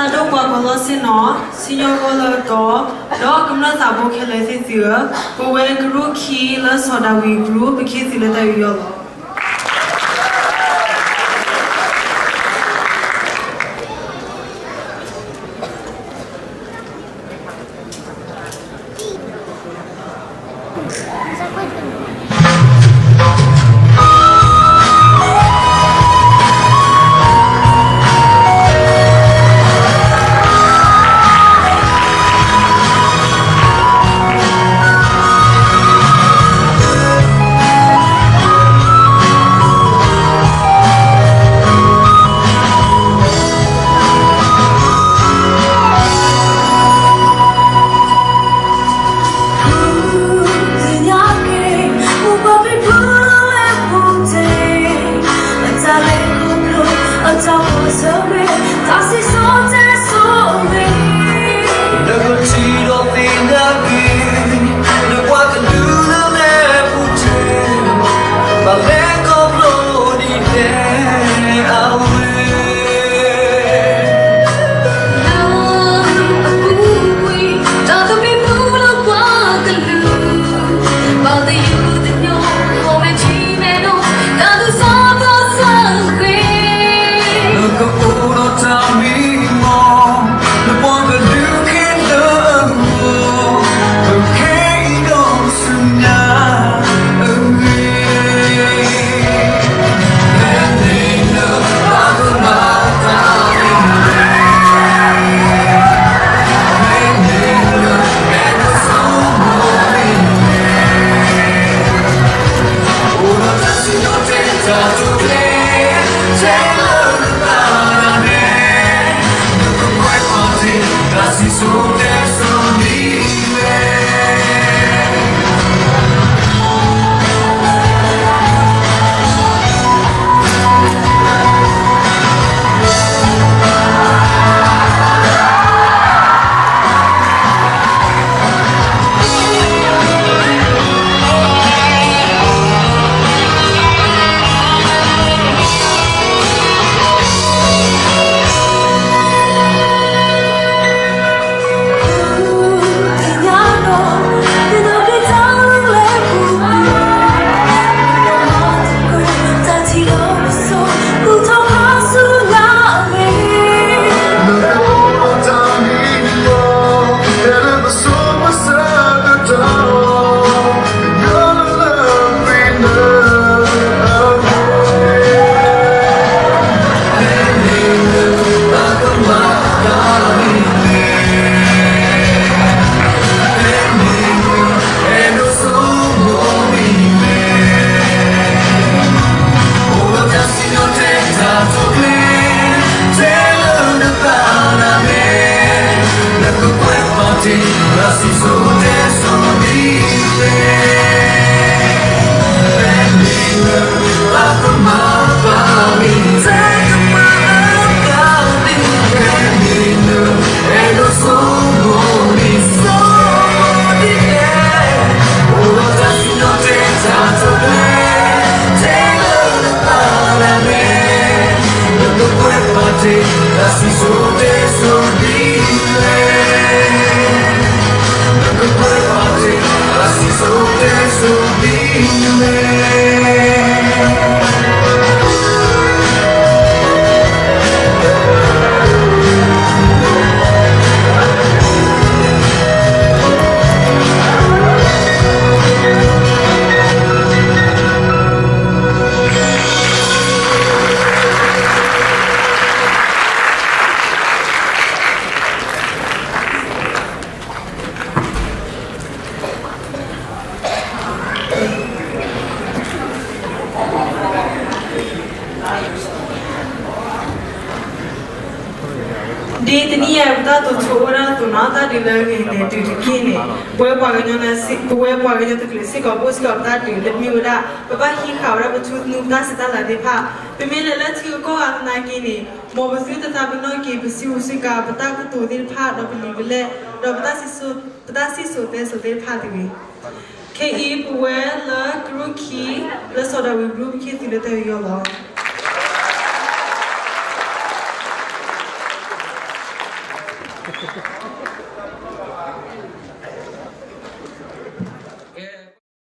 တၢ်ဒိၣ်ပှၤကလီစ့ၢ်နီၤ, စံၣ်ညီၣ်ကွီၢ်လၢအတီ, ဒီးကမျၢၢ်သးဘိခဲလၢာ်သ့ၣ်သုဧၢ, ပဝဲကရူၢ်ခံလၢစီၤဒၤဝံးအကရူၢ် ပခ့သုးလၢတၢ်ယူးယီၣ်လီၤ. ဒ်တနံၤအံၤ ပတၢ်တိာ်ဆိအိၣ်ဝဲဒၣ်အသိးနီၤ, တၢ်ဒုးလၢအဂ့ၤန့ၣ် ဒုးတက့ၢ်န့ၣ်, ပဝဲပှၤကညီ, ပဝဲပှၤကညီတကလုာ်စ့ၢ်ကီး ပအိၣ်စ့ၢ်ကီးပတၢ်ဒုး လၢမ့ၢ်ဝဲဒၣ် ပဘၣ်ဟံးဃာ်ဝဲဒၣ်ပထူသနူ ပတၢ်စံးတၢ်လၤသ့ၣ်တဖၣ်, ပမ့ၢ်လဲၤလၢထံဂုၤကီၢ်ဂၤသနာ်က့န့ၣ်, မ်ပသုတသးပ့ၤနီၣ်က့ၤ ပစုပူၤစုကၤ ပတၢ်ကတိၤသ့ၣ်တဖၣ် ဒီးပလံာ်ပလဲၢ် ဒီးပတၢ်စံၣ်စိၤ, ပတၢ်စံၣ်စိၤတဲစိၤသ့ၣ်တဖၣ်တဂ့ၤ. ခဲအံၤ ပဝဲလၢကရူၢ်ခံ လၢစီၤဒၤဝံးကရူၢ် ပခ့သုးလၢတၢ်ယူးယီၣ်လီၤ.